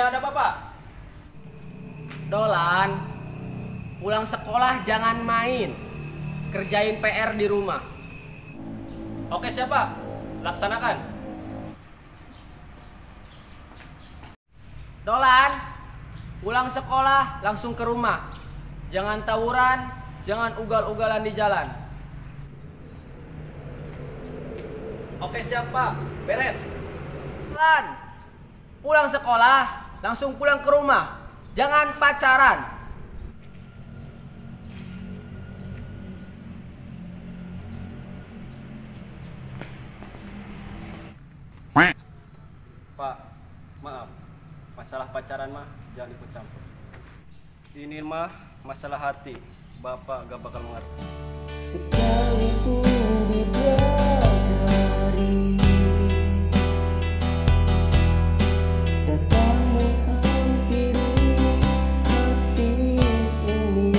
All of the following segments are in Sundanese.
Iya, ada Bapak. Dolan, pulang sekolah jangan main. Kerjain PR di rumah. Oke, siapa? Laksanakan. Dolan, pulang sekolah langsung ke rumah. Jangan tawuran, jangan ugal-ugalan di jalan. Oke, siapa? Beres. Dolan, pulang sekolah langsung pulang ke rumah. Jangan pacaran. Pak, maaf. Masalah pacaran mah jangan ikut campur. Ini mah masalah hati. Bapak gak bakal mengerti. Sekalipun bidadari datang menghampiri hati ini,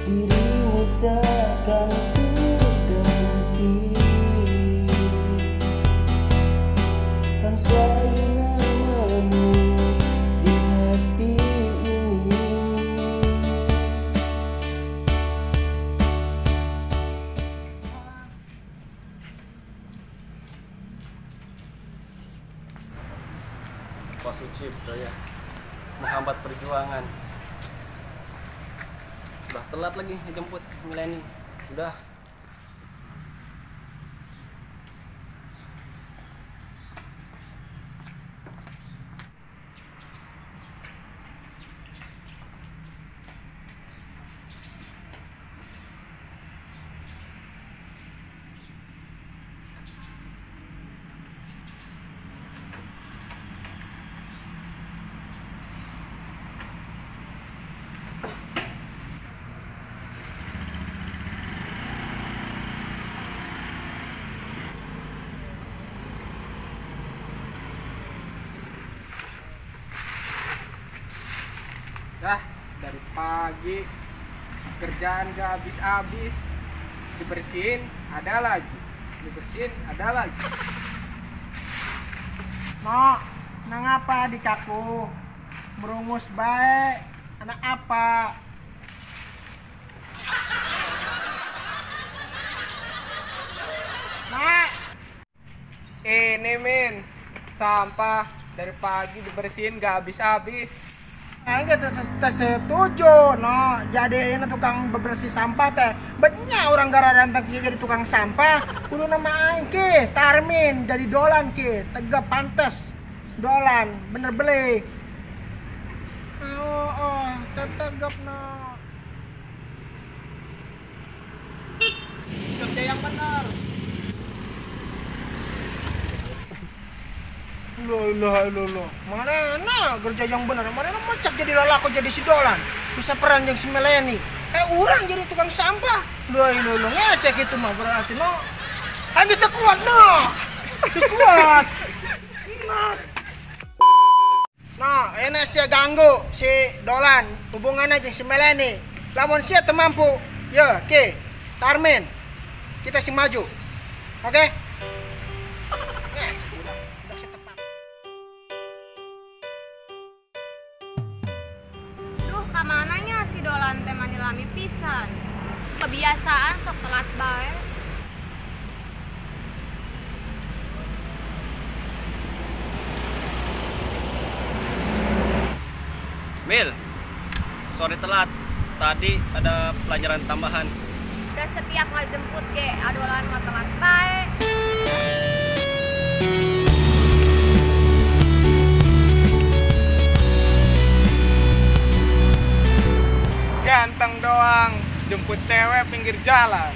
dirimu takkan terganti, kan selalu namamu di hati ini. Pak Sucipto ya, menghambat perjuangan. Sudah telat lagi dijemput Mileni. Sudah. Dah, dari pagi kerjaan gak habis-habis. Dibersihin ada lagi, dibersihin ada lagi. Nok, nang apa dikaku? Merumus baik, anak apa? Nak, ini Min, sampah dari pagi dibersihin gak habis-habis. Aing setuju, no. Jadi ini tukang bebersih sampah teh. Banyak orang gara-gara jadi tukang sampah. Kudu nama aing ke, Tarmin jadi Dolan ke, tegap pantes. Dolan, bener beli. Oh, tegap no. Kerja yang benar. Loh, loh, loh. Mana enak kerja yang benar. Mana enak mecak jadi lalako jadi si Dolan. Bisa peran yang si Meleni. Orang jadi tukang sampah. Loh, loh, loh. Ngecek itu mah berarti no. Anjir terkuat no. Terkuat. Nah, enak sih ganggu si Dolan. Hubungan aja si Meleni. Lamun sia temampu. Ya, oke. Tarmin. Kita si maju. Oke? Kamananya si Dolan teh mani lami pisan. Kebiasaan sok telat bae. Mil, sorry telat. Tadi ada pelajaran tambahan. Udah setiap ngajemput ge adolan mah telat bae. Ganteng doang, jemput cewek pinggir jalan.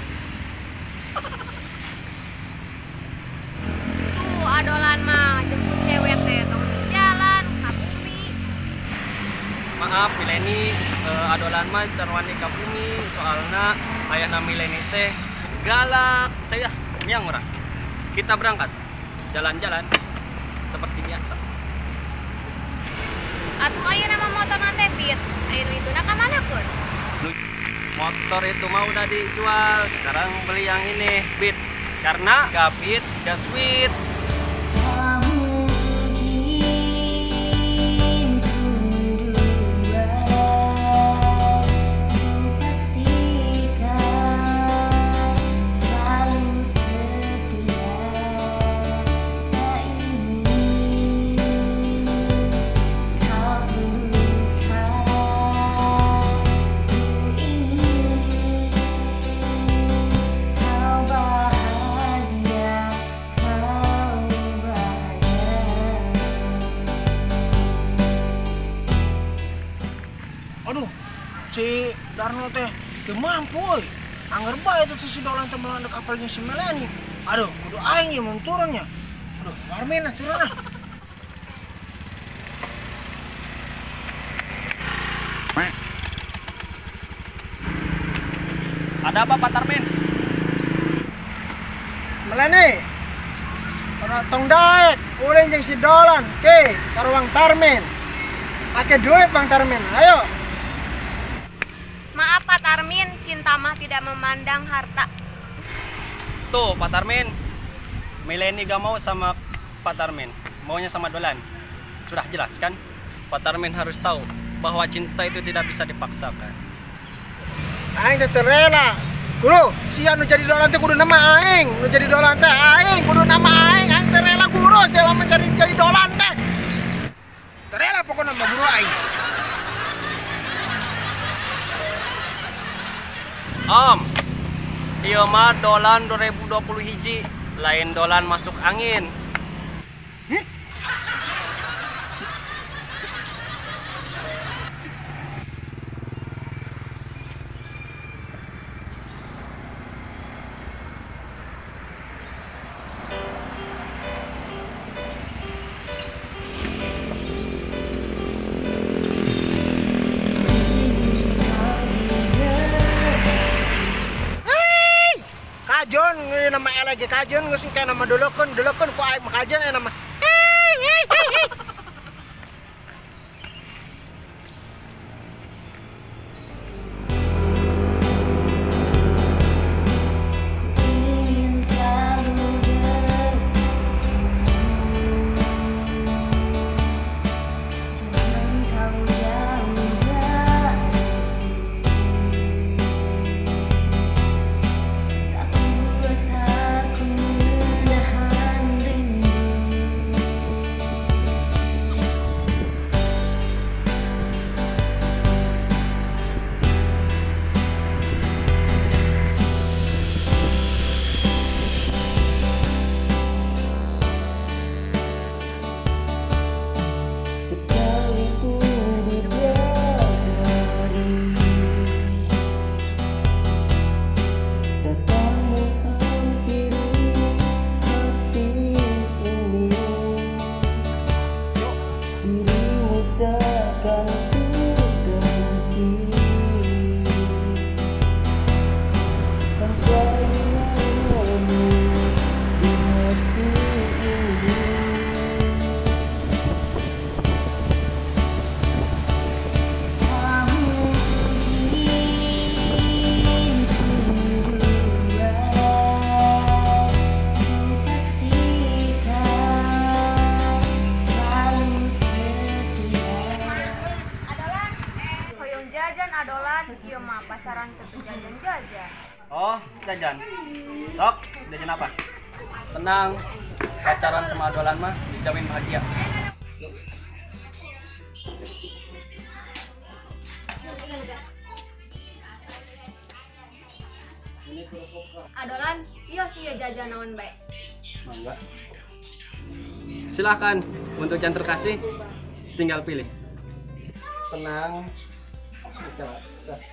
Tuh adolan mah jemput cewek teh tong di jalan ka bumi. Maaf Mileni, adolan mah can wani ka bumi soalna ayahna Mileni teh galak. Saya miang urang. Kita berangkat jalan-jalan seperti biasa. Atuh aya nama motor teh Pit. Aya nu ituna ka mana keur? Motor itu mah udah dijual, sekarang beli yang ini, Beat. Karena gak beat, gak sweet. Mungkin Tarno teh teu mampu euy. Angger bae itu tuh si Dolan teh melang kapalnya si Melani. Aduh, kudu aing ieu mun turunnya. Aduh, Marmin lah turun ah. Ada apa Pak Tarmin? Melani. Ora tong daek, ulin jeung si Dolan, ke karuang Tarmin. Ake duit Bang Tarmin, ayo. Maaf Pak Tarmin, cinta mah tidak memandang harta. Tuh Pak Tarmin, Melani gak mau sama Pak Tarmin, maunya sama Dolan. Sudah jelas kan? Pak Tarmin harus tahu bahwa cinta itu tidak bisa dipaksakan. Aing teh rela. Guru, sia nu jadi Dolan teh kudu nama aing, nu jadi Dolan teh aing, kudu nama aing, aing teh rela guru sia mencari jadi Dolan teh. Teu rela pokona mah guru aing. Om, ieu mah Dolan 2020 hiji, lain Dolan masuk angin. Hih? Kajon nama lagi kajon geus engke nama dolokeun dolokeun ku aing mah kajon aya nama. Hei hei hei hei. Ingin selalu jangan kau jauh dariku. Tak kuasa ku menahan rindu. Sekalipun bidadari datang menghampiri hati ini, dirimu takkan terganti, kan selalu namamu di hati ini. Tak mungkin ku berubah, ku pastikan selalu setia. Adolan, hoyong jajan adolan, ieu mah pacaran teu jajan-jajan. Oh, jajan. Sok, jajan apa? Tenang, pacaran sama Dolan mah dijamin bahagia. Adolan, ieu sih jajan naon bae. Mangga. Silakan untuk yang terkasih tinggal pilih. Tenang. Kita tes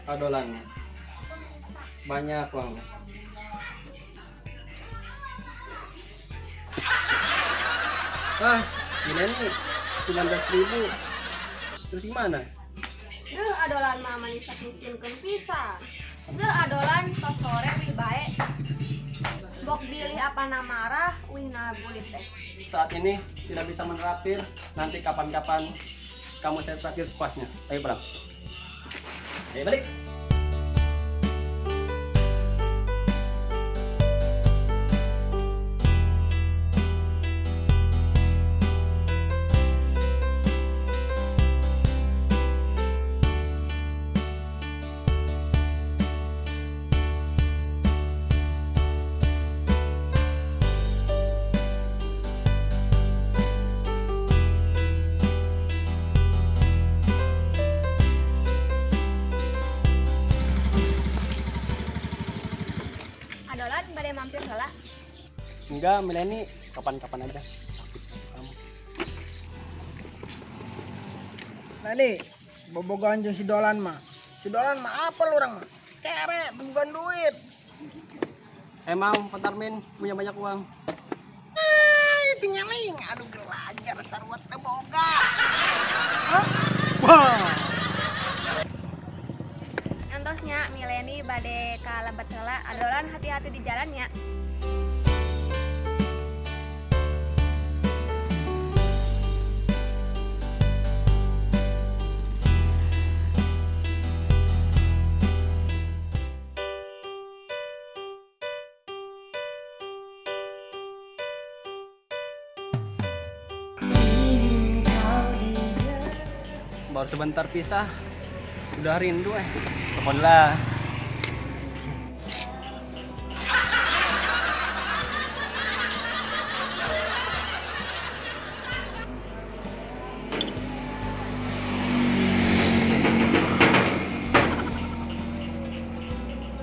adolannya. Banyak uangnya. Wah, ini nih 19.000. Terus gimana? Deuh adolan mah manis nyieunkeun pisan. Deuh adolan tos sore wih bae. Bok bilih apa na marah wih na bulit teh. Saat ini tidak bisa menraktir, nanti kapan-kapan kamu saya traktir sepuasnya. Ayo pulang. Ayo balik. Adolan bade mampir heula. Enggak, Melani, kapan-kapan aja. Sakit kamu. Lani, bobogohan jeung si Dolan mah. Si Dolan mah apa lu orang mah? Kere, bukan duit. Emang Pak Tarmin punya banyak uang? Tinggaling, aduh gelajar sarwat teu boga. Wah. Antosnya Mileni bade ka lebet heula, Adolan hati-hati di jalan nya. Baru sebentar pisah, udah rindu Telepon lah.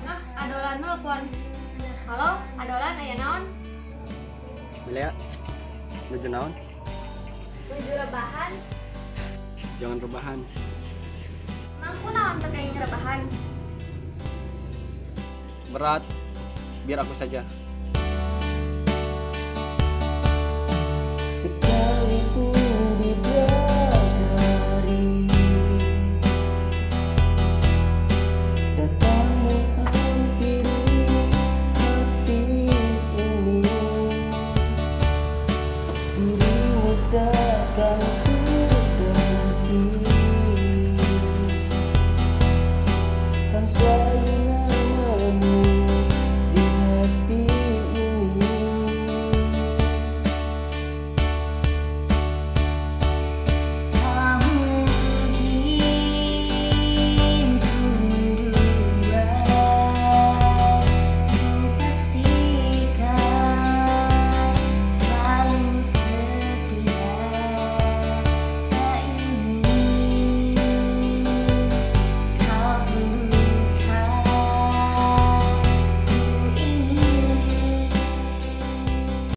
Ah, Adolan nelpon. Halo, Adolan aya naon? Milea, nuju naon? Nuju rebahan. Jangan rebahan. Mangku naon teu kenging rebahan? Berat, biar aku saja. Sekalipun bidadari datang menghampiri hati ini, dirimu takkan terganti, kan selalu.